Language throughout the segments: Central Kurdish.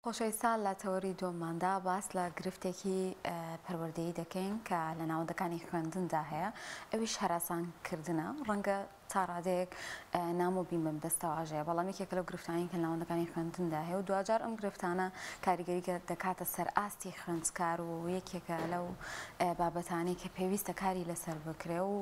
خۆشەویستان لە تەوەری دووەمماندا باس لە گرفتێکی پەروەردەیی دەکەین کە لە ناوەندەکانی خوێندندا هەیە ئەویش هەراسان کردنە ڕەنگە تا ڕادەیەک نامۆ بین بەم دەستەواژەیە بەڵام یەکێکە لەو گرفتانەی کە لە ناوەندەکانی خوێندندا هەیە و دواجار ئەم گرفتانە کاریگەری دەکاتە سەر ئاستی خوێندکار و یەکێکە لەو بابەتانەی کە پێویستە کاری لەسەر بکرێ و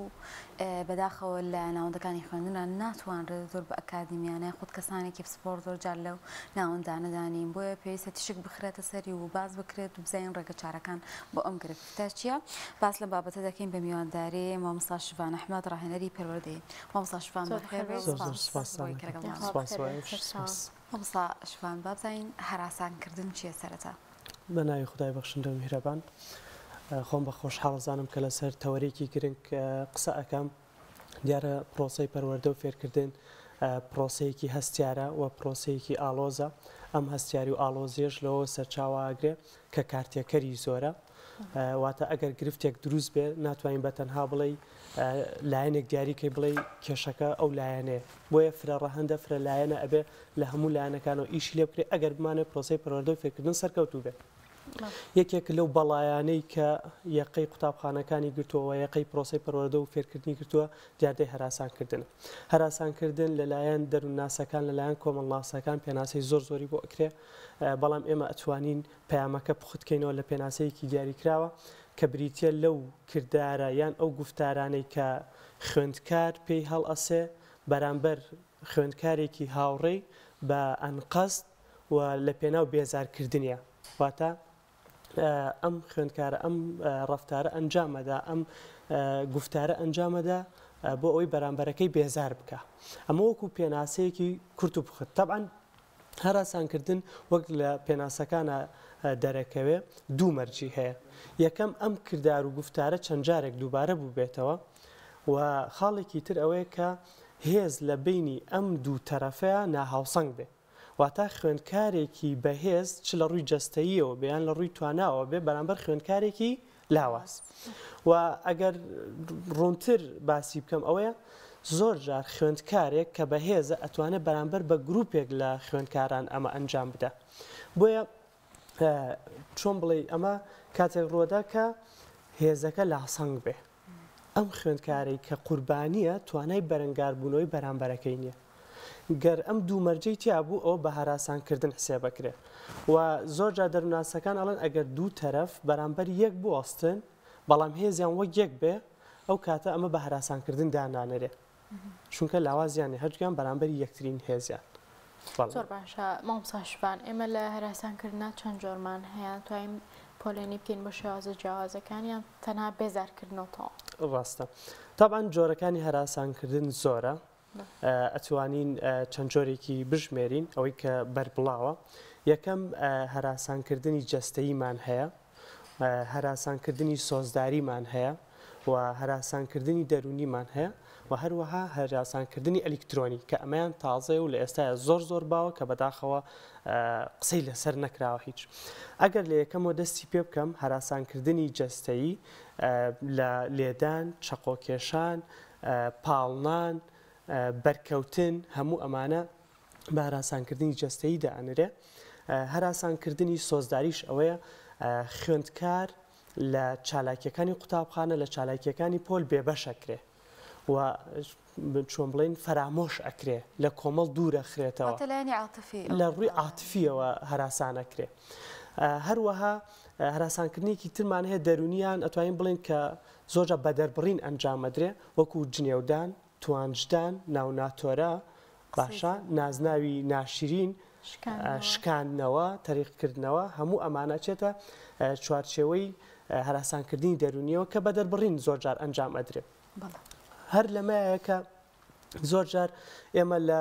بەداخەوە لە ناوەندەکانی خوێندندا ناتوانرێت زۆر بە ئەکادیمیانە خود کەسانێکی پسپۆڕ زۆر جار لەو ناوەندانەدا نین بۆیە پێویستە تیشک بخرێتە سەری و باس بکرێت و بزانین ڕێگە چارەکان بۆ ئەم گرفتە چییە باس لەم بابەتە دەکەین بە میوانداری مامۆستا شڤان ئەحمەد ڕاهێنەری پەروەردەیی مامۆستا شڤان بەخێر بێی سپاس بۆ ئەوەی کە لەگەڵمان مامۆستا شڤان با بزانین هەراسانکردن چییە سەرەتا؟ بە ناوی خودای بەخشندە و میهرەبان. خۆم بە خۆشحاڵ ئەزانم کە لەسەر تەوەرێکی گرنگ قسە ئەکەم. دیارە پرۆسەی پەروەردە و فێرکردن پرۆسەیەکی هەستیارە و پرۆسەیەکی ئاڵۆزە. ئەم هەستیاری و ئاڵۆزیەش لەوەوە سەرچاوە ئەگرێ کە کارتێکەری زۆرە. واتە ئەگەر گرفتێک دروست بێ ناتوانین بە تەنها بڵێی لایەنێک دیاری کەی بڵێی کێشەکە ئەو لایەنەیە. بۆیە فرە ڕەهەندە، فرە لایەنە ئەبێ لە هەموو لایەنەکانەوە ئیشی لێ بکرێ ئەگەر بمانەوێ پرۆسەی پەروەردە و فێرکردن سەرکەوتوو بێ. یەکێک لەو بەڵایانەی کە یەقەی قوتابخانەکانی گرتووە و یەقەی پرۆسەی پەروەردە و فێرکردنی گرتووە دیاردەی هەراسانکردنە. هەراسانکردن لەلایەن دەروونناسەکان، لەلایەن کۆمەڵناسەکان پێناسەی زۆر زۆری بۆ ئەکرێ، بەڵام ئێمە ئەتوانین پەیامەکە پوخت کەینەوە لە پێناسەیەکی دیاریکراوە کە بریتییە لەو کردارە یان ئەو گوفتارانەی کە خوێندکار پێی هەڵئەسێ بەرامبەر خوێندکارێکی هاوڕێی بە ئەنقەست و لە پێناو بێزارکردنیا واتە ئەم خوێندکارە ئەم ڕەفتارە ئەنجامەدا ئەم گوفتارە ئەنجامەدا بۆ ئەوەی بەرامبەرەکەی بێزار بکە ئەمە وەکو پێناسەیەکی کورت و پوخت تەبعەن هەراسانکردن وەک لە پێناسەکانە دەرەکەوێ دوو مەرجی هەیە یەکەم ئەم کردار و گوفتارە چەند جارێک دووبارە بووبێتەوە و خاڵێکی تر ئەوەیە کە هێز لە بەینی ئەم دوو تەرەفەیا ناهاوسەنگ بێ. واتە خوێندکارێکی بەهێز چ لە ڕووی جەستەییەوە بێ یان لە ڕووی تواناوە بێ بەرامبەر خوێندکارێکی لاواز. و ئەگەر ڕوونتر باسی بکەم ئەوەیە زۆر جار خوێندکارێک کە بەهێزە ئەتوانێ بەرامبەر بە گروپێک لە خوێندکاران ئەمە ئەنجام بدا. بۆیە چۆن بڵێی ئەمە کاتێک ڕووەدا کە هێزەکە لاسەنگ بێ. ئەم خوێندکارەی کە قوربانییە توانای بەرەنگاربوونەوەی بەرامبەرەکەی نییە. گەر ئەم دوو مەرجەی تیا بوو ئەوە بە هەراسانکردن حسێب ئەکرێ. و زۆر جار دەروونناسەکان ئەڵێن ئەگەر دوو تەرەف بەرامبەر یەک بوەستن بەڵام هێزیان وەک یەک بێ ئەو کاتە ئەمە بە هەراسانکردن دانانرێ. چونکە لاوازیان نیە هەردووکیان بەرامبەری یەکترین هێزیان. بەڵێ. زۆر باشە مامۆستا شڤان ئێمە لە هەراسانکردنا چەند جۆرمان هەیە توانین پۆلێنی بکەین بۆ شێوازە جیاوازەکان یان تەنها بێزارکردنەوە تەواو؟ ڕاستە تەبعەن جۆرەکانی هەراسانکردن زۆرە ئەتوانین چەند جۆرێکی بژمێرین ئەوەی کە بەربڵاوە یەکەم هەراسانکردنی جەستەییمان هەیە هەراسانکردنی سۆزداریمان هەیە و هەراسانکردنی دەروونیمان هەیە و هەروەها هەراسانکردنی ئەلیکترۆنی کە ئەمەیان تازەیە و لە ئێستایا زۆر زۆر باوە کە بەداخەوە قسەی لەسەر نەکراوە هیچ. ئەگەر لە یەکەمەوە دەستی پێ بکەم هەراسانکردنی جەستەیی لە لێدان، چەقۆکێشان، پاڵنان، بەرکەوتن هەموو ئەمانە بە هەراسانکردنی جەستەیی دائەنرێ. هەراسانکردنی سۆزداریش ئەوەیە خوێندکار لە چالاکیەکانی قوتابخانە لە چالاکیەکانی پۆل بێبەش ئەکرێ و چۆن بڵێین فەرامۆش ئەکرێ لە کۆمەڵ دوور ئەخرێتەوە واتە لایەنی عاتفی لە ڕووی عاتفیەوە هەراسان ئەکرێ. هەروەها هەراسانکردنێکی ترمان هەیە دەروونیان ئەتوانین بڵێین کە زۆرجار بە دەربڕین ئەنجام ئەدرێ وەکو جنێودان، توانجدان، ناوناتۆرە، باشە، نازناوی ناشرین، شکاندنەوە، تەریقکردنەوە، هەموو ئەمانە ئەچێتە چوارچێوەی هەراسانکردنی دەروونیەوە کە بە دەربڕین زۆر جار ئەنجام ئەدرێ. هەر لەمەیە کە زۆر جار ئێمە لە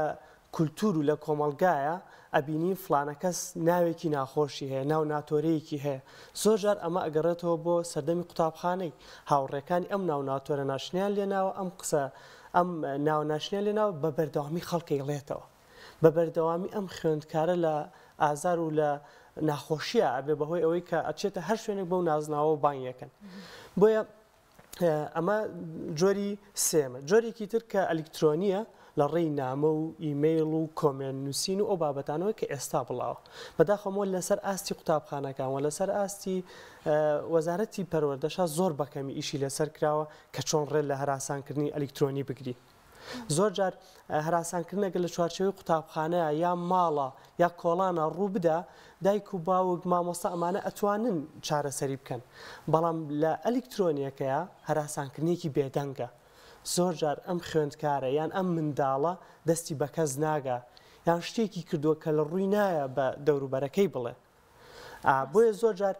کولتوور و لە کۆمەڵگایە ئەبینین فڵانە کەس ناوێکی ناخۆشی هەیە، ناو ناتۆرەیەکی هەیە، زۆر جار ئەمە ئەگەڕێتەوە بۆ سەردەمی قوتابخانەی، هاوڕێکانی ئەم ناو ناتۆرە ناشرینەیان لێ ناوە، ئەم قسە ئەم ناوە ناشرینەیان لێ ناوە، بە بەردەوامی خەڵک ئەیڵێتەوە. بە بەردەوامی ئەم خوێندکارە لە ئازار و لە ناخۆشییا ئەبێ بەهۆی ئەوەی کە ئەچێتە هەر شوێنێک بەو نازناوەوە بانگی ئەکەن. بۆیە ئەمە جۆری سێمە. جۆرێکی تر کە ئەلیکترۆنییە لە ڕێی نامە و ئیمەیڵ و comment نووسین و ئەو بابەتانەوە کە ئێستا بڵاوە. بەداخەوە لەسەر ئاستی قوتابخانەکان و لەسەر ئاستی وەزارەتی پەروەردەشا زۆر بەکەمی ئیشی لەسەر کراوە کە چۆن ڕێ لە هەراسانکردنی ئەلیکترۆنی بگرین. زۆر جار هەراسانکردن ئەگەر لە چوارچێوەی قوتابخانەیە یا ماڵە یا کۆڵانە ڕوو بدا، دایک و باوک، مامۆستا ئەمانە ئەتوانن چارەسەری بکەن. بەڵام لە ئەلیکترۆنیەکەیا هەراسانکردنێکی بێدەنگە. زۆر جار ئەم خوێندکارە یان ئەم منداڵە دەستی بە کەس ناگا یان شتێکی کردووە کە لە ڕووی نایە بە دەوروبەرەکەی بڵێ. بۆیە زۆر جار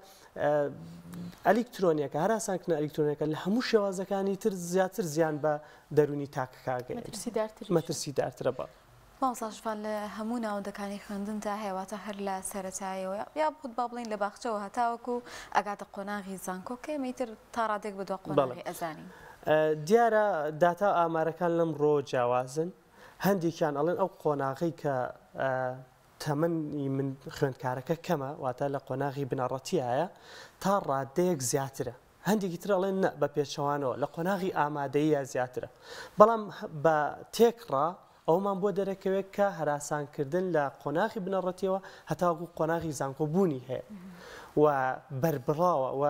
ئەلیکترۆنیەکە هەراسانکردنە ئەلیکترۆنیەکە لە هەموو شێوازەکانی تر زیاتر زیان بە دەروونی تاکەکە ئەگەیەنێت. مەترسیدارترە بەڵێ. مامۆستا شفا لە هەموو ناوەندەکانی خوێندندا هەیە واتە هەر لە سەرەتایەوە یاخود با بڵێین لە باخچەوە هەتاوەکو ئەگاتە قۆناغی زانکۆ کە ئێمە ئیتر تا ڕادەیەک بە دوا قۆناغی ئەزانین. دیارە داتا و ئامارەکان لەم ڕووەوە جیاوازن، هەندێکیان ئەڵێن ئەو قۆناغەی کە تەمەنی من خوێندکارەکە کەمە واتە لە قۆناغی بنەڕەتیایە تا ڕادەیەک زیاترە هەندێکی تر ئەڵێن نە بە پێچەوانەوە لە قۆناغی ئامادەییە زیاترە بەڵام بە تێکڕا ئەومان بۆ دەرەکەوێت کە هەراسانکردن لە قۆناغی بنەڕەتیەوە هەتاوەکو قۆناغی زانکۆ بوونی هەیە و بەربڵاوە و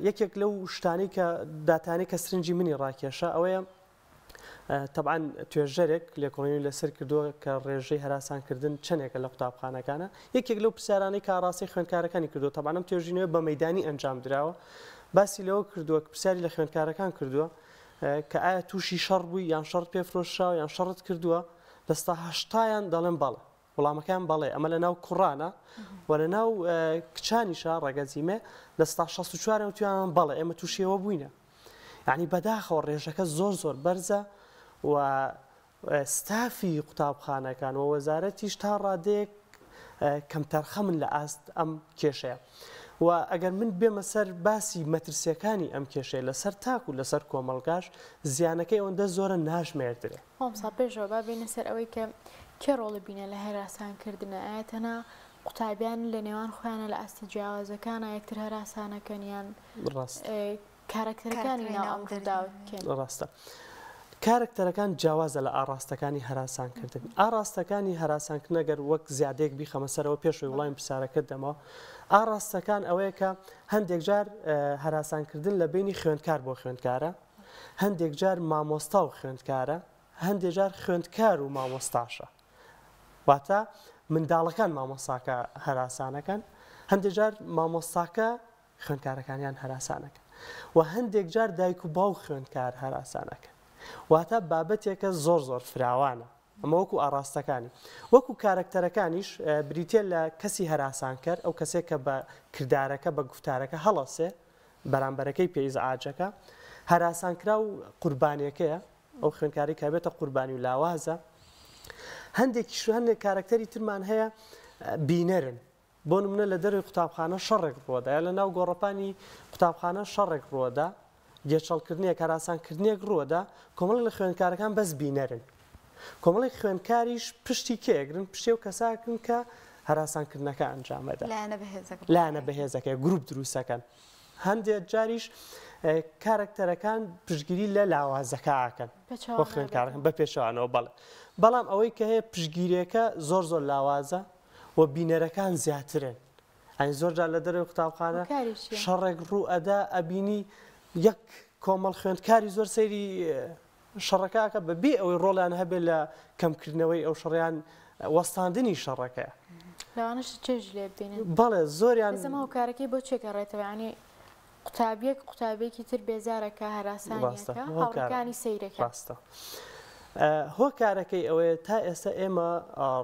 یەکێک لەو شتانەی کە داتانەی کە سرنجی منی ڕاکێشا ئەوەیە تەبعەن توێژەرێک لێکۆڵینەوەی لەسەر کردووە کە ڕێژەی هەراسانکردن چەندێکە لە قوتابخانەکانە یەکێک لەو پرسیارانەی کە ئاڕاستەی خوێندکارەکانی کردووە تەبعەن ئەم توێژینەوە بە مەیدانی ئەنجام دراوە باسی لەوە کردووە پرسیاری لە خوێندکارەکان کردووە کە ئایا تووشی شەڕ بووی یان شەڕت پێ فرۆشراوە یان شەڕت کردووە دەستا هەشتایان دەڵێن بەڵێ وڵامەکەیان بەڵێ ئەمە لە ناو کوڕانە و لە ناو کچانیشا ڕەگەزی مێ 64% وتویان بەڵێ ئێمە تووشیەوە بووینە یعنی بەداخەوە ڕێژەکە زۆر زۆر بەرزە و ستافی قوتابخانەکان و وەزارەتیش تا ڕادەیەک کەمتەرخەمن لە ئاست ئەم کێشەیە. و ئەگەر من بێمە سەر باسی مەترسیەکانی ئەم کێشەیە لەسەر تاک و لەسەر کۆمەڵگاش زیانەکەی ئەوەندە زۆرە ناژمێردرێ. مامۆستا پێشەوە با بێینە سەر ئەوەی کە کێ ڕۆڵی بینە لە هەراسان کردنە ئایا تەنها قوتابیان لە نێوان خۆیانە لە ئاستە جیاوازەکانە یەکتر هەراسانەکەن یان کارەکتەرەکانی ناو ئەم ڕووداوە کێن؟ ڕاستە. کارەکتەرەکان جیاوازە لە ئاڕاستەکانی هەراسانکردن. ئاڕاستەکانی هەراسانکردن ئەگەر وەک زیادەیەک بیخەمە سەرەوە پێش ئەوەی وڵامی پرسیارەکەت دەمەوە، ئاڕاستەکان ئەوەیە کە هەندێک جار هەراسانکردن لە بەینی خوێندکار بۆ خوێندکارە، هەندێک جار مامۆستا و خوێندکارە، هەندێک جار خوێندکار و مامۆستاشە. واتە منداڵەکان مامۆستاکە هەراسانەکەن، هەندێک جار مامۆستاکە خوێندکارەکانیان هەراسان ئەکەن و هەندێک جار دایک و باوک خوێندکار هەراسان ئەکەن واتە بابەتێکە زۆر زۆر فراوانە ئەمە وەکو ئاڕاستەکانی وەکو کارەکتەرەکانیش بریتە لە کەسی هەراسانکەر ئەو کەسێک کە بە کردارەکە بە گوفتارەکە هەڵەسێ بەرامبەرەکەی پێ ئیزعاجەکە هەراسانکرا و قوربانیەکەیە ئەو خوێندکاری کە بێتە قوربانی و لاوازە هەندێکیش هەندێک کارەکتەری ترمان هەیە بینەرن بۆ نمونە لە دەرەوەی قوتابخانە شەڕێک ڕووەدا یا لە ناو گۆڕەپانی قوتابخانە شەڕێک ڕووەدا، گێچەڵکردنێک، هەراسانکردنێک ڕووەدا، کۆمەڵێک لە خوێندکارەکان بەس بینەرن. کۆمەڵێک خوێندکاریش پشتی کێ ئەگرن؟ پشتی ئەو کەسە ئەگرن کە هەراسانکردنەکە ئەنجام ئەدا. لایەنە بەهێزەکە. لایەنە بەهێزەکەیە، گروپ دروست ئەکەن. هەندێک جاریش کارەکتەرەکان پشتگیری لە لاوازەکە ئەکەن. بۆ خوێندکارەکان بە پێچەوانەوە بەڵێ. بەڵام ئەوەی کە هەیە پشتگیریەکە زۆر زۆر لاوازە. و بینەرەکان زیاترن یانی زۆر جار لە دەرەوەی قوتابخانە شەڕێک ڕوو ئەدا ئەبینی یەک کۆمەڵ خوێندکاری زۆر سەیری شەڕەکە ئەکا بە بێ ئەوەی ڕۆڵیان هەبێت لە کەمکردنەوەی ئەو شەڕیان وەستاندنی شەڕەکەیە لەوانەش چێژ لێ بینن بەڵێ زۆریان زەمە هۆکارەکەی بۆ چێ گەڕێتەوە یانی قوتابیەک قوتابیەکی تر بێزارە کە هەراسانیەکە هاوڕێکانی سەیرەکەن. ڕاستە هۆکارەکەی ئەوەیە تا ئێستا ئێمە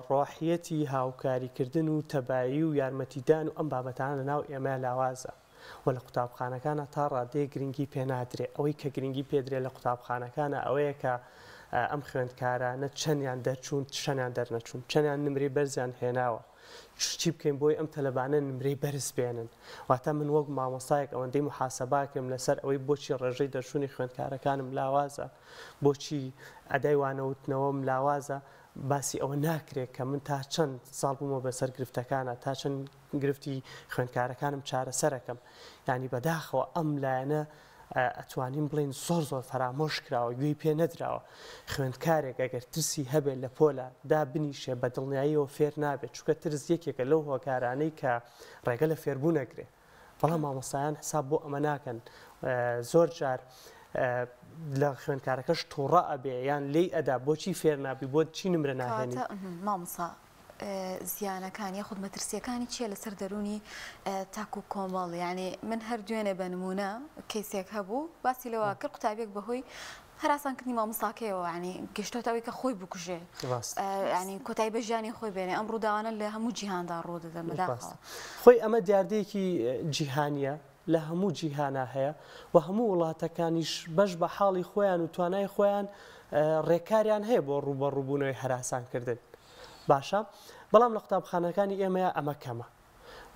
ڕۆحیەتی هاوکاریکردن و تەبایی و یارمەتیدان و ئەم بابەتانە لە ناو ئێمە لاوازە و لە قوتابخانەکانە تا ڕادەیەک گرنگی پێ نادرێ ئەوەی کە گرنگی پێدرێ لە قوتابخانەکانە ئەوەیە کە ئەم خوێندکارانە چەندیان دەرچوون چەندیان دەرنەچوون چەندیان نمرەی بەرزیان هێناوە چی بکەین بۆی ئەم تەلەبانە نمرەی بەرز بێنن؟ واتە من وەک مامۆستایەک ئەوەندەی موحاسەبە ئەکەم لەسەر ئەوەی بۆچی ڕێژەی دەرچوونی خوێندکارەکانم لاوازە، بۆچی ئەدای وانەوتنەوەم لاوازە، باسی ئەوە ناکرێت کە من تا چەند زاڵ بوومە بەسەر گرفتەکانا، تا چەند گرفتی خوێندکارەکانم چارەسەر ئەکەم. یانی بەداخەوە ئەم لایەنە. ئەتوانین بڵێین زۆر زۆر فەرامۆش کراوە، گوێی پێ نەدراوە. خوێندکارێک ئەگەر ترسی هەبێت لە پۆلا دابنیشێ بە دڵنیاییەوە فێر نابێت، چونکە ترس یەکێکە لەو هۆکارانەی کە ڕێگە لە فێربوون ئەگرێ. بەڵام مامۆستایان حساب بۆ ئەمە ناکەن، زۆر جار لە خوێندکارەکەش تووڕە ئەبێ یان لێی ئەدا بۆچی فێر نابی، بۆ چی نمرە ناهێنی؟ کەواتە مامۆستا زیانەکان یاخود مەترسیەکانی چیە لەسەر دەروونی تاک و کۆمەڵ یعنی من هەر دوێنێ بە نمونە کەیسێک هەبوو باسی لەوە کرد قوتابیەک بەهۆی هەراسانکردنی مامۆستاکەیەوە ینی گەشتۆتە ئەوەی کە خۆی بکوژێ ینی کۆتایی بە ژیانی خۆی بێنێ ئەم ڕووداوانە لە هەموو جیهاندا ڕوو دەدەن بەداخەوە. خۆی ئەمە دیاردەیەکی جیهانیە لە هەموو جیهانا هەیە و هەموو وڵاتەکانیش بەش بە حاڵی خۆیان و توانای خۆیان ڕێکاریان هەیە بۆ ڕووبەڕووبوونەوەی هەراسانکردن باشە بەڵام لە قوتابخانەکانی ئێمەیا ئەمە کەمە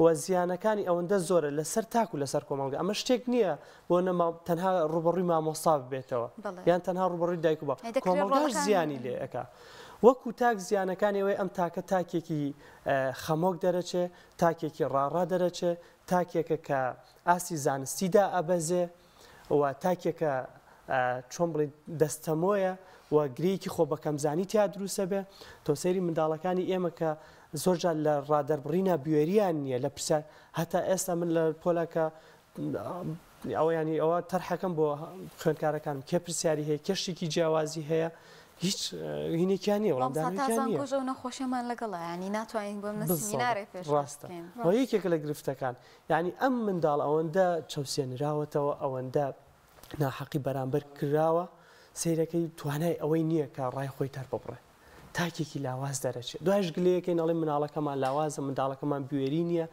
و زیانەکانی ئەوەندە زۆرە لەسەر تاک و لەسەر کۆمەڵگە ئەمە شتێک نییە بۆ نەما تەنها ڕووبەڕووی مامۆستا ببێتەوە یان تەنها ڕووبەڕووی دایک و باوک کۆمەڵگاش زیانی لێ ئەکا وەکو تاک زیانەکانی ئەوەی ئەم تاکە تاکێکی خەمۆک دەرەچێ تاکێکی ڕاڕا دەرەچێ تاکێکە کە ئاستی زانستی دائەبەزێ و تاکێکە چۆن بڵێین دەستەمۆیە و گرێیەکی خۆ بەکەمزانی تیا دروستەبێ، تۆ سەیری منداڵەکانی ئێمە کە زۆر جار لە ڕادەربڕینا بوێریان نییە لە پرسیار هەتا ئێستا من لە پۆلا کە ئەوە ینی ئەوە تەرحەکەم بۆ خوێندکارەکانم کێ پرسیاری هەیە کێ شتێکی جیاوازی هەیە هیچ هینێکیان نییە وەڵامدانەوەیان نییە. مامۆستا تا زانکۆش ئەو نەخۆشیەمان لەگەڵە یانی ناتوانین بۆ منە سیمینارێک پێشکەش ڕاستە بکەین. وە یەکێکە لە گرفتەکان یانی ئەم منداڵ ئەوەندە چەوسێنراوەتەوە ئەوەندە ناحەقی بەرامبەر کراوە سەیرەکەی توانای ئەوەی نییە کە ڕای خۆی دەرببڕێ تاکێکی لاواز دەرەچێت دوایش گلەیەکەین ئەڵێن منداڵەکەمان لاوازە منداڵەکەمان بوێری نییە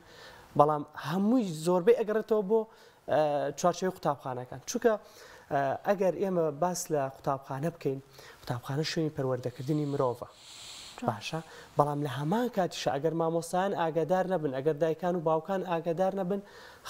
بەڵام هەمووی زۆربەی ئەگەڕێتەوە بۆ چوارچێوەی قوتابخانەکان چونکە ئەگەر ئێمە باس لە قوتابخانە بکەین قوتابخانە شوێنی پەروەردەکردنی مرۆڤە باشە بەڵام لە هەمان کاتیشا ئەگەر مامۆستایان ئاگادار نەبن ئەگەر دایکان و باوکان ئاگادار نەبن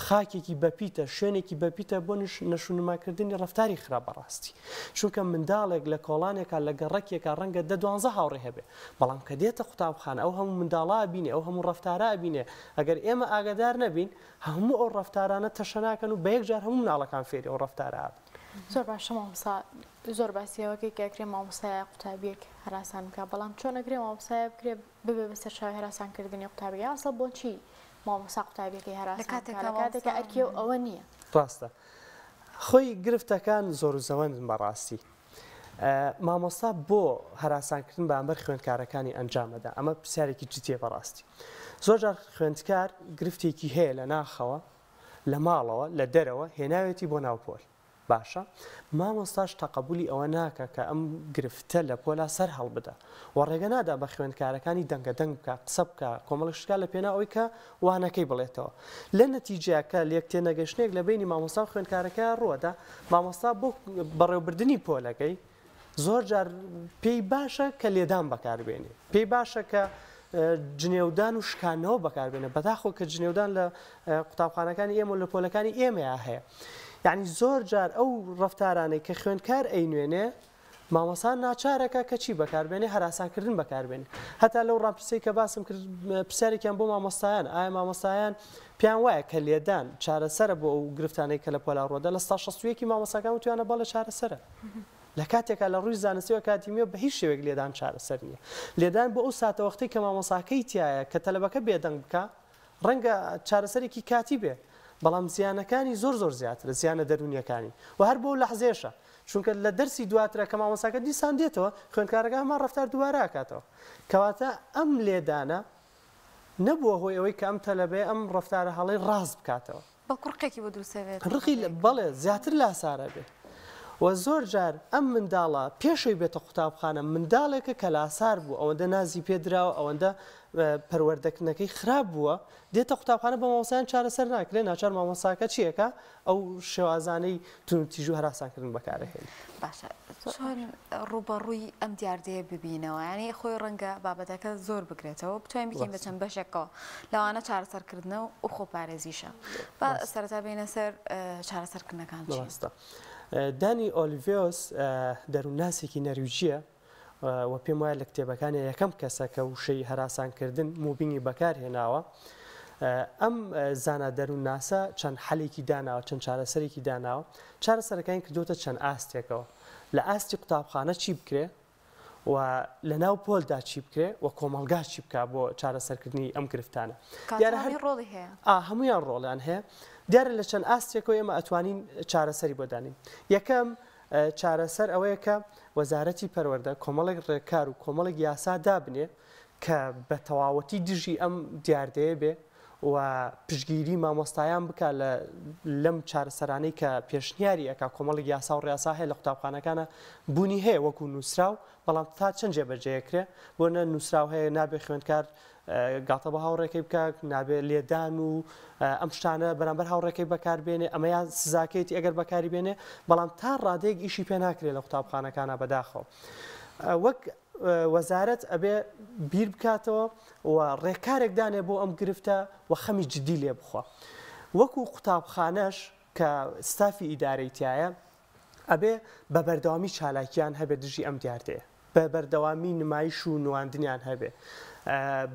خاکێکی بەپیتە شوێنێکی بەپیتە بۆ نەشونماکردنی ڕەفتاری خراپ بەڕاستی چونکە منداڵێک لە کۆڵانێکا لە گەڕەکێکا ڕەنگە دە دوانزە هاوڕێ هەبێ بەڵام کە دێتە قوتابخانە ئەو هەموو منداڵە ئەبینێ ئەو هەموو ڕەفتارە ئەبینێ ئەگەر ئێمە ئاگادار نەبین هەموو ئەو ڕەفتارانە تەشەناکەن و بەیەکجار هەموو مناڵەکان فێری ئەو ڕەفتارە ئەبن. زۆر باشە مامۆستا زۆر باسی ئەوە کەی کە ئەکرێ مامۆستایە قوتابیەک هەراسان بکا بەڵام چۆن ئەکرێ مامۆستایە بکرێ ببێ بە سەرچاوەی هەراسان کردنی قوتابی ئاسڵ بۆچی مامۆستا قوتابیەکەی هەراسان بکا لە کاتێکا ئەرکی ئەو ئەوە نییە؟ ڕاستە خۆی گرفتەکان زۆر و زەوەندن بەڕاستی مامۆستا بۆ هەراسانکردن بەرامبەر خوێندکارەکانی ئەنجام ئەدا؟ ئەمە پرسیارێکی جدیە بەڕاستی. زۆرجار خوێندکار گرفتێکی هەیە لە ناخەوە، لە ماڵەوە، لە دەرەوە هێناوێتی بۆ ناو پۆل. باشە مامۆستاش تەقەبولی ئەوە ناکا کە ئەم گرفتە لە پۆلا سەر هەڵبدا و ڕێگە نادا بە خوێندکارەکانی دەنگە دەنگ بکا، قسە بکا، کۆمەڵێک شت بکا لە پێناو ئەوەی کە وانەکەی بڵێتەوە. لە نەتیجەیا کە لێکتێنەگەشتنێک لە بەینی مامۆستا و خوێندکارەکەیا ڕووەدا، مامۆستا بۆ بەڕێوەبردنی پۆلەکەی زۆر جار پێی باشە کە لێدان بەکاربێنێ، پێی باشە کە جنێودان و شکاندنەوە بەکاربێنێ. بەداخەوە کە جنێودان لە قوتابخانەکانی ئێمە و لە پۆلەکانی ئێمەیا هەیە. یانی زۆر جار ئەو ڕەفتارانەی کە خوێندکار ئەینوێنێ، مامۆستا ناچارەکە کە چی بەکاربێنێ هەراسانکردن بەکاربێنێ هەتا لەو ڕاپرسیەی کە باسم کرد پرسیارێکیان بۆ مامۆستایان ئایا مامۆستایان پێیان وایە کە لێدان چارەسەرە بۆ ئەو گرفتانەی کە لە پۆلا ڕووەدا لە 61 مامۆستاکان وتویانە بەڵێ چارەسەرە لە کاتێکا لە ڕووی زانستی و ئەکادیمیەوە بە هیچ شێوەیەک لێدان چارەسەر نییە لێدان بۆ ئەو ساتەوەختەی کە مامۆساکەی تایە کە تەلەبەکە بێدەنگ بکە ڕەنگە چارەسەرێکی کاتی بێ بەڵام زیانەکانی زۆر زۆر زیاترە زیانە دەروونیەکانی و هەر بۆ لەحزەیەشە چونکە لە دەرسی دواترە کە مامۆستاکە دیسان دێتەوە خوێندکارەکە هەمان ڕەفتار دووبارە ئەکاتەوە کەواتە ئەم لێدانە نەبووە هۆی ئەوەی کە ئەم تەلەبەیە ئەم ڕەفتارە هەڵەی ڕاست بکاتەوە. بەڵکو ڕقێکی بۆ دروست ئەبێت. ڕقی بەڵێ زیاتر لاسار ئەبێ و زۆر جار ئەم منداڵە پێش ئەوی بێتە قوتابخانە منداڵێکە کە لاسار بوو ئەوەندە نازی پێ دراوە ئەوەندە پەروەردەکردنەکەی خراپ بووە دێتە قوتابخانە بە مامۆستایان چارەسەر ناکرێ ناچار مامۆستاکە چی ئەکا ئەو شێوازانەی توندوتیژی و هەراسانکردن بەکارئەهێنێ. باشە چۆن ڕووبەڕووی ئەم دیاردەیە ببینەوە؟ یانی خۆی ڕەنگە بابەتەکە زۆر بگرێتەوە بتوانین بیکەین بە چەند بەشێکەوە لەوانە چارەسەرکردنە و خۆپارێزیشە. با سەرەتا بێینە سەر چارەسەرکردنەکان چین؟ ڕاستە. دانی ئۆلیڤێۆس دەروونناسێکی نەرویجییە و پێم وایە لە کتێبەکانیا یەکەم کەسە کە وشەی هەراسانکردن، موبینگی بەکارهێناوە. ئەم زانا دەروونناسە چەند حەلێکی داناوە، چەند چارەسەرێکی داناوە، چارەسەرەکانی کردووەتە چەند ئاستێکەوە، لە ئاستی قوتابخانە چی بکرێ و لە ناو پۆلدا چی بکرێ و کۆمەڵگا چی بکا بۆ چارەسەرکردنی ئەم گرفتانە. دیارە هەر ڕۆڵی هەیە. ئا هەموویان ڕۆڵیان هەیە. دیارە لە چەند ئاستێکەوە ئێمە ئەتوانین چارەسەری بۆ دانێین. یەکەم چارەسەر ئەوەیە کە وەزارەتی پەروەردە کۆمەڵێک ڕێکار و کۆمەڵێک یاسا دابنێ کە بە تەواوەتی دژی ئەم دیاردەیە بێ و پشتگیری مامۆستایان بکا لە لەم چارەسەرانەی کە پێشنیاری ئەکا، کۆمەڵێک یاسا و ڕێسا هەیە لە قوتابخانەکانا بوونی هەیە وەکو نووسراو، بەڵام تا چەند جێبەجێ ئەکرێ، بۆ نە نووسراو هەیە نابێ خوێندکار گاڵتە بە هاوڕێکەی بکا، نابێ لێدان و ئەم شتانە بەرامبەر هاوڕێکەی بەکار بێنێ، ئەمە یا سزاکەیەتی ئەگەر بەکاری بێنێ، بەڵام تا ڕادەیەک ئیشی پێ ناکرێ لە قوتابخانەکانا بەداخەوە. وەک وەزارەت ئەبێ بیر بکاتەوە و ڕێکارێک دانێ بۆ ئەم گرفتە و خەمی جدی لێ بخوا. وەکو قوتابخانەش کە ستافی ئیدارەی تیایە ئەبێ بە بەردەوامی چالاکیان هەبێ دژی ئەم دیاردەیە. بە بەردەوامی نمایش و نواندنیان هەبێ.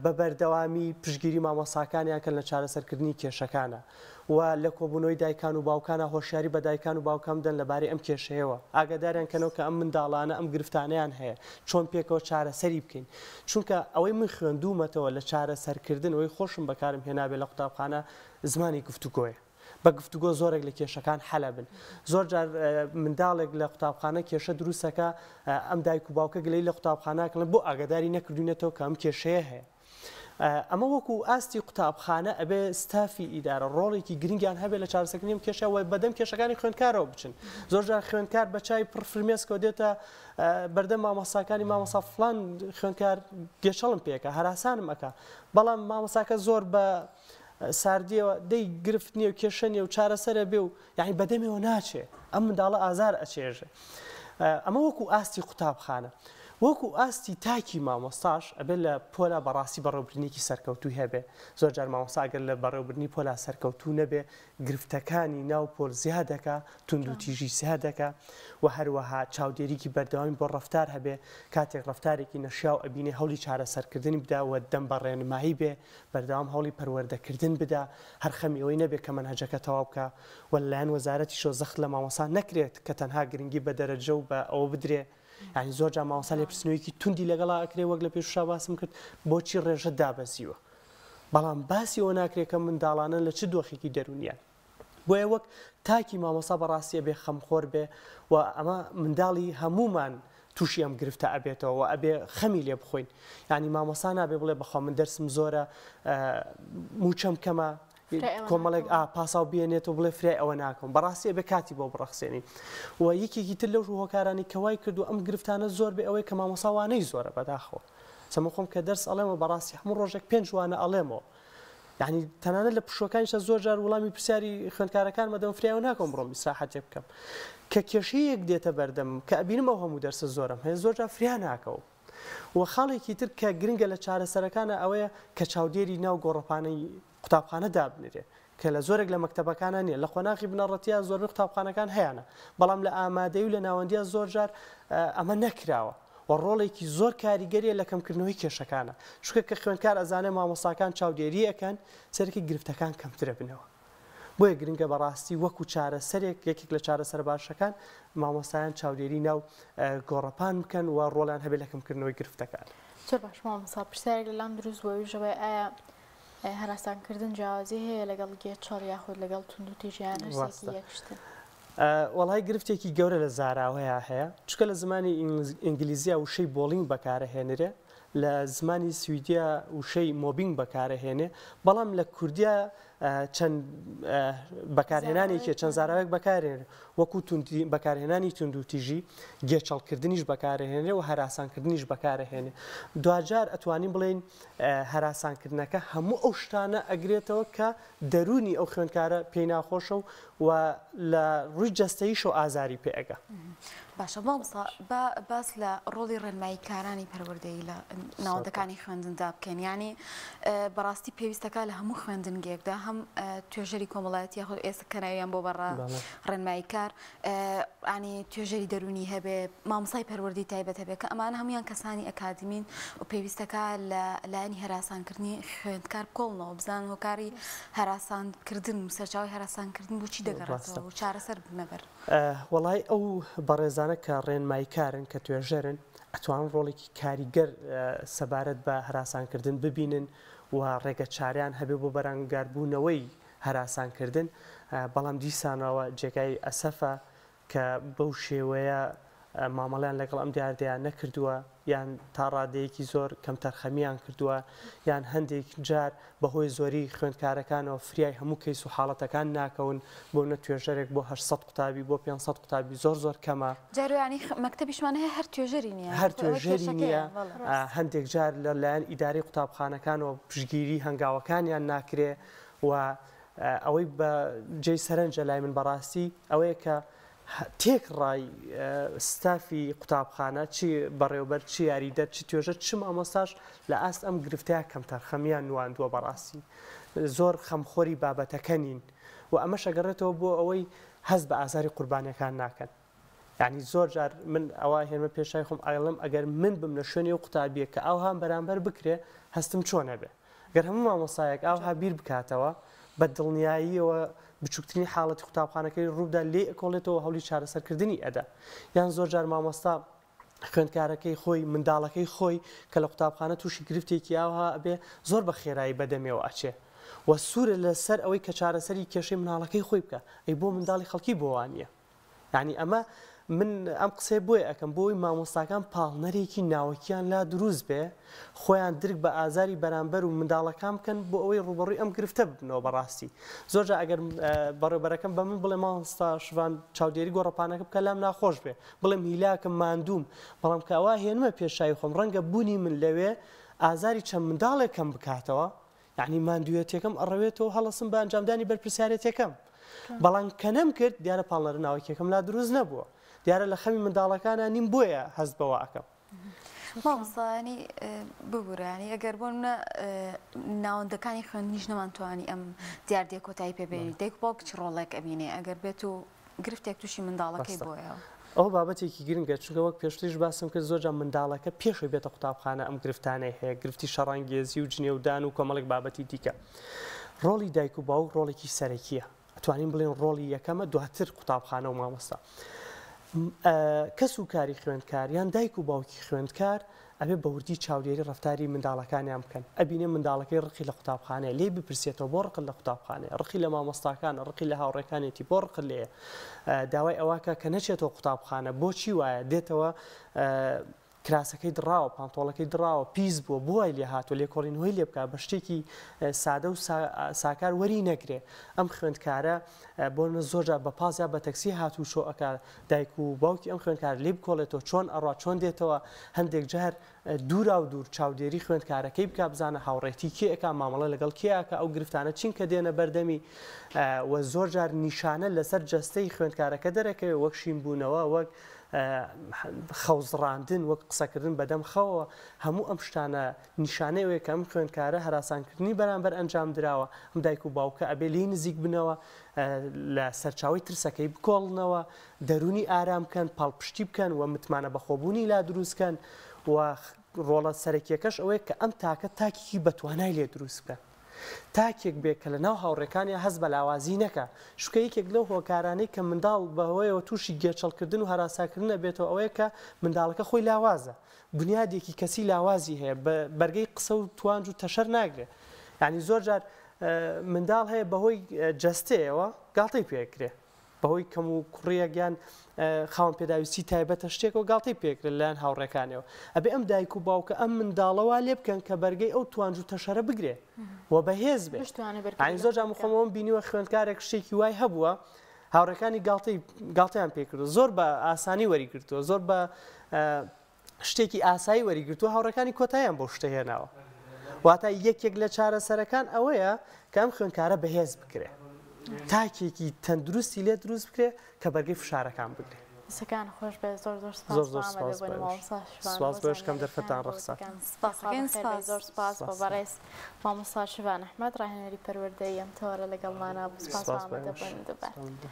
بە بەردەوامی پشتگیری مامۆستاکانیان کەن لە چارەسەرکردنی کێشەکانا. و لە کۆبوونەوەی دایکان و باوکانا هۆشیاری بە دایکان و باوکان بدەن لەبارەی ئەم کێشەیەوە، ئاگاداریان کەنەوە کە ئەم منداڵانە ئەم گرفتانەیان هەیە، چۆن پێکەوە چارەسەری بکەین. چونکە ئەوەی من خوێندوومەتەوە لە چارەسەرکردن، ئەوەی خۆشم بەکارم هێنابێ لە قوتابخانە، زمانی گفتوگۆیە. بە گفتوگۆ زۆرێک لە کێشەکان حەل ئەبن. زۆر جار منداڵێک لە قوتابخانە کێشە دروست ئەکا، ئەم دایک و باوکە گلەیی لە قوتابخانە ئەکەن بۆ ئاگاداری نەکردووینەتەوە کە ئەم کێشەیە هەیە. ئەمە وەکو ئاستی قوتابخانە ئەبێ ستافی ئیدارە ڕۆڵێکی گرنگیان هەبێت لە چارەسەرکردنی ئەم کێشە و بەدەم کێشەکانی خوێندکارەوە بچن. زۆر جار خوێندکار بە چاوی پڕ فرمێسکەوە دێتە بەردەم مامۆستاکانی مامۆستا فڵان خوێندکار گێچەڵم پێکە هەراسانم ئەکا، بەڵام مامۆستاکە زۆر بە ساردیەوە دەی گرفت نییە و کێشە نییە و چارەسەرە بێ و یعنی بەدەمەوە ناچێ ئەم منداڵە ئازار ئەچێژێ. ئەمە وەکو ئاستی قوتابخانە. وەکو ئاستی تاکی مامۆستاش ئەبێت لە پۆلا بەڕاستی بەڕێوەبردنێکی سەرکەوتووی هەبێ. زۆر جار مامۆستا ئەگەر لە بەڕێوەبردنی پۆلا سەرکەوتوو نەبێ گرفتەکانی ناو پۆل زیاد دەکا، توندوتیژی زیاد دەکا و هەروەها چاودێریی بەردەوامی بۆ ڕەفتار هەبێ، کاتێک ڕەفتارێکی نەشیاو ئەبینێ هەوڵی چارەسەرکردنی بدا و دەم بە ڕێنمایی بێ، بەردەوام هەوڵی پەروەردەکردن بدا، هەر خەمی ئەوەی نەبێ کە مەنهەجەکە تەواو بکا و لەلایەن وەزارەتیشەوە زەخت لە مامۆستا نەکرێت کە تەنها گرنگی بە دەرەجە و بە ئەوە بدرێ، یانی زۆر جار مامۆستا لێپرسینەوەیەکی توندی لەگەڵا ئەکرێ وەک لە پێشوشا باسم کرد بۆچی ڕێژە دابەزیوە بەڵام باسی ئەوە ناکرێ کە منداڵانە لە چ دۆخێکی دەروونیان. بۆیە وەک تاکی مامۆستا بەڕاستی ئەبێ خەمخۆر بێ و ئەمە منداڵی هەموومان تووشی ئەم گرفتە ئەبێتەوە و ئەبێ خەمی لێ بخۆین یعنی مامۆستا نابێ بڵێ بەخوا من دەرسم زۆرە موچەم کەمە کۆمەڵێک ئا پاساو بێنێت و بڵێ فرای ئەوە ناکەم بەڕاستی ئەبێ کاتی بۆ بڕەخسێنین و یەکێکی تر لەو هۆکارانی کە وای کردو ئەم گرفتانە زۆر بێ ئەوەی کە مامۆستا وانەی زۆرە بەداخەوە سەمە خۆم کە دەرس ئەڵێمەوە بەڕاستی هەموو ڕۆژێک پێنج وانە ئەڵێمەوە یانی تەنانەت لە پشووەکانیشدا زۆر جار وڵامی پرسیاری خوێندکارەکانم ئەدەم فریاوە ناکەوم بڕۆم ئیسراحەتێ بکەم کە کێشەیەک دێتە بەردەمم کە ئەبینم ئەو هەموو دەرسە زۆرم هەیە زۆر جار فریا ناکەوم و خاڵێکی تر کە گرنگە لە چارەسەرەکانە ئەوەیە کە چاودێری ناو گۆڕەپانەی قوتابخانە دابنرێ کە لە زۆرێک لە مەکتەبەکانە نییە لە قۆناغی بنەڕەتیە زۆربەی قوتابخانەکان هەیانە بەڵام لە ئامادەی و لە ناوەندیە زۆر جار ئەمە نەکراوە و ڕۆڵێکی زۆر کاریگەریە لە کەمکردنەوەی کێشەکانە، چونکە کە خوێندکار ئەزانێ مامۆستاکان چاودێری ئەکەن سەرەکی گرفتەکان کەمتر ئەبنەوە. بۆیە گرنگە بەڕاستی وەکو چارەسەرێک یەکێک لە چارەسەرە باشەکان مامۆستایان چاودێری ناو گۆڕەپان بکەن و ڕۆڵیان هەبێت لە کەمکردنەوەی گرفتەکان. زۆر باش مامۆستا پرسیارێک لەلام دروست بوو ئەویش ئەوەیە ئایا هەراسانکردن جیاوازی هەیە لەگەڵ گێچەڵ یاخود لەگەڵ توندوتیژی یان هەر سێکی یەک شتن؟ وەڵای گرفتێکی گەورە لە زاراوەیا هەیە چونکە لە زمانی ئینگلیزیا وشەی بۆڵینگ بەکارەهێنرێ لە زمانی سویدیا وشەی مۆبینگ بەکارەهێنێ بەڵام لە کوردیا چەند بەکارهێنانێکی چەند زاراوێک بەکارێن وەکو بەکارهێنانی توندوتیژی گێچەڵکردنیش بەکارهێنرێ و هەراسانکردنیش بەکارهێنێ دواجار ئەتوانین بڵێین هەراسانکردنەکە هەموو ئەو شتانە ئەگرێتەوە کە دەروونی ئەو خوێندکارە پێی ناخۆشە و و لە ڕووی جەستەییشەوە ئازاری پێ ئەگا. باشە مامۆستا با باس لە ڕۆڵی ڕێنماییکارانی پەروەردەیی لە ناوەندەکانی خوێندندا بکەین یانی بەڕاستی پێویستەکە لە هەموو خوێندنگەیەکدا هەم توێژەری کۆمەڵایەتی یاخود ئێستا کە ناویان بۆ بەڕە ڕێنماییکار ینی توێژەری دەروونی هەبێ مامۆستای پەروەردەی تایبەت هەبێ کە ئەمانە هەموویان کەسانی ئەکادیمین و پێویستەکە لە لایەنی هەراسانکردنی خوێندکار بکۆڵنەوە بزانن هۆکاری هەراسانکردن و سەرچاوەی هەراسانکردن بۆچی دەگەڕێتەوە و چارەسەر ببنە بەر. وەڵای ئەو بەڕێزانە کە ڕێنماییکارن، کە توێژەرن، ئەتوانن ڕۆڵێکی کاریگەر سەبارەت بە هەراسانکردن ببینن و ڕێگەچارەیان هەبێ بۆ بەرەنگاربوونەوەی هەراسانکردن، بەڵام دیسانەوە جێگای ئەسەفە کە بەو شێوەیە مامەڵەیان لەگەڵ ئەم دیاردەیە نەکردووە یان تا ڕادەیەکی زۆر کەمتەرخەمییان کردووە یان هەندێک جار بەهۆی زۆری خوێندکارەکانەوە فریای هەموو کەیس و حاڵەتەکان ناکەون، بۆ نە توێژەرێک بۆ 800 قوتابی بۆ 500 قوتابی زۆر زۆر کەمە. جار یانی مەکتەبیشمان هەیە هەر توێژەری نییە. هەر توێژەری نییە، هەندێک جار لە لایەن ئیدارەی قوتابخانەکانەوە پشتگیری هەنگاوەکانیان ناکرێ و ئەوەی بە جێی سەرنجە لای من بەڕاستی ئەوەیە کە تێکڕای ستافی قوتابخانە چی بەڕێوبەر چی یاریدەر چی توێژەر چ مامۆستاش لە ئاست ئەم گرفتەیە کەمتەرخەمیان نواندووە بەڕاستی زۆر خەمخۆری بابەتەکە نین و ئەمەش ئەگەڕێتەوە بۆ ئەوەی هەست بە ئازاری قوربانیەکان ناکەن یانی زۆر جار من ئەوە هێنمە پێش چاوی خۆم ئەڵێم ئەگەر من بم لە شوێنی ئەو قوتابیە کە ئاوهام بەرامبەر بکرێ هەستم چۆن ئەبێ گەر هەموو مامۆستایەک ئاوها بیر بکاتەوە بە دڵنیاییەوە بچووکترین حاڵەتی قوتابخانەکەی ڕووبدا لێی ئەکۆڵێتەوە هەوڵی چارەسەرکردنی ئەدا یان زۆر جار مامۆستا خوێندکارەکەی خۆی منداڵەکەی خۆی کە لە قوتابخانە تووشی گرفتێکی ئاوها ئەبێ زۆر بە خێرایی بەدەمێەوە ئەچێ و سوورە لەسەر ئەوەی کە چارەسەری کێشەی مناڵەکەی خۆی بکە ئەی بۆ منداڵی خەڵکی بۆ وانە یانی ئەمە من ئەم قسەیە بۆیە ئەکەم بۆ ئەوەی مامۆستاکان پاڵنەرێکی ناوەکیان لا دروست بێ خۆیان درک بە ئازاری بەرامبەر و منداڵەکان بکەن بۆ ئەوەی ڕووبەڕووی ئەم گرفتە ببنەوە بەڕاستی زۆر جار ئەگەر بەڕێوبەرەکەم بە من بڵێ مامۆستا شڤان چاودێری گۆڕەپانەکە بکە لام ناخۆش بێ بڵێم هیلاکم ماندووم بەڵام کە ئەوە هێنمە پێش چاوی خۆم ڕەنگە بوونی من لەوێ ئازاری چەند منداڵێک کەم بکاتەوە یەعنی ماندوویەتیەکەم ئەڕەوێتەوە هەڵەسم بە ئەنجامدانی بەرپرسیارێتیەکەم بەڵام کە نەمکرد دیارە پاڵنەرە ناوەکیەکەم لا دروست نەبووە دیارە لە خەمی منداڵەکانا نیم بۆیە هەست بەوە ئەکەم. مامۆستا یانی ببورە یانی ئەگەر بۆ نمونە ناوەندەکانی خوێندنیش نەمانتوانی ئەم دیاردەیە کۆتایی پێ بێنین دایک و باوک چ ڕۆڵێک ئەبینێ ئەگەر بێت و گرفتێک تووشی منداڵەکەی ڕاستە. بۆیەوە؟ ئەوە بابەتێکی گرنگە چونکە وەک پێشتریش باسم کرد زۆرجار منداڵەکە پێش ئەوەی بێتە قوتابخانە ئەم گرفتانەی هەیە گرفتی شەڕانگێزی و جنێودان و کۆمەڵێک بابەتی دیکە ڕۆڵی دایک و باوک ڕۆڵێکی سەرەکیە ئەتوانین بڵێن ڕۆڵی یەکەمە دواتر قوتابخانە و مامۆستا کەس و کاری خوێندکار یان دایک و باوکی خوێندکار ئەبێ بە وردی چاودێری ڕەفتاری منداڵەکانیان بکەن، ئەبینێ منداڵەکەی ڕقی لە قوتابخانەیە، لێی بپرسێتەوە بۆ ڕقت لە قوتابخانەیە، ڕقی لە مامۆستاکانە، ڕقی لە هاوڕێکانیەتی، بۆ ڕقت لێیە؟ داوای ئەوە کە کە نەچێتەوە قوتابخانە، بۆچی وایە؟ دێتەوە کراسەکەی دڕاوە، پانتۆڵەکەی دڕاوە، پیس بووە، بۆ وای لێ هاتووە؟ لێکۆڵینەوەی لێ بکا، بە شتێکی سادە و ساکار وەری نەگرێ. ئەم خوێندکارە بۆ نموونە زۆر جار بە پاس یا بە تەکسی هاتووچۆ ئەکا، دایک و باوکی ئەم خوێندکارە لێی بکۆڵێتەوە چۆن ئەڕوا چۆن دێتەوە، هەندێک جار دووراو دوور چاودێری خوێندکارەکەی بکا بزانە هاوڕێتی کێ ئەکا، مامەڵە لەگەڵ کێ ئەکا، ئەو گرفتانە چین کە دێنە بەردەمی و زۆر جار نیشانە لەسەر جەستەی خوێندکارەکە دەرەکەوێ وەک شینبوونەوە، وەک خەوزڕاندن، وەک قسەکردن بەدەم خەوەوە، هەموو ئەم شتانە نیشانەی ئەوەیە کە ئەم خوێندکارە هەراسانکردنی بەرامبەر ئەنجام دراوە، ئەم دایک و باوکە ئەبێ لێی نزیک بنەوە، لە سەرچاوەی ترسەکەی بکۆڵنەوە، دەروونی ئارام بکەن، پاڵپشتی بکەن و متمانە بەخۆبوونی لا دروست کەن و ڕۆڵە سەرەکییەکەش ئەوەیە کە ئەم تاکە تاکێکی بەتوانای لێ دروست بکەن. تاکێک بێ کە لەناو هاوڕێکانیا هەست بە لاوازی نەکا، چونکە یەکێک لەو هۆکارانەی کە منداڵ بەهۆیەوە تووشی گێچەڵکردن و هەراساکردن ئەبێتەوە ئەوەیە کە منداڵەکە خۆی لاوازە، بونیادێکی کەسی لاوازی هەیە، بەرگەی قسە و توانج و تەشەر ناگرێ. یانی زۆر جار منداڵ هەیە بەهۆی جەستەیەوە گاڵتەی پێکرێ، بەهۆی کەم و کوڕیەک یان خاوەن پێداویستی تایبەتە شتێکەوە گاڵتەی پێکرێت لەلایەن هاوڕێکانیەوە. ئەبێ ئەم دایک و باوکە ئەم منداڵە وا لێ بکەن کە بەرگەی ئەو توانج و تەشەرە بگرێ و بەهێز بێ. یانی زۆر جار من خۆم ئەوەم بینیوە خوێندکارێک شتێکی وای هەبووە هاوڕێکانی گاڵتەی گاڵتەیان پێ کردووە زۆر بە ئاسانی وەری گرتووە زۆر بە شتێکی ئاسایی وەری گرتووە هاوڕێکانی کۆتاییان بەو شتە هێناوە واتە یەکێک لە چارەسەرەکان ئەوەیە کە ئەم خوێندکارە بەهێز بکرێ. تاکێکی تەندروستی لێ دروست بکرێ کە بەرگەی فشارەکان بگرێ. دەستەکان خۆش بێت زۆر زۆر سپاس زۆر بۆ زۆر سپاس ئامادەبوونی بۆ ئێوەش. مامۆستا شوان سپاس بۆ بۆ ئێوەش کەم زانیاریەکان دەرفەتتان بۆ ڕەخسا. وتەکان. سپاس یاخوا ئەکەین بەخێر بێی سپاس. زۆر سپاس بۆ سپاس. بەڕێز مامۆستا شڤان ئەحمەد ڕاهێنەری پەروەردەیی ئەم تەوەرە لەگەڵمانا بوو سپاس بۆ سپاس بۆ ئێوەش. ئامادەبوونی دووبارە. سپاس.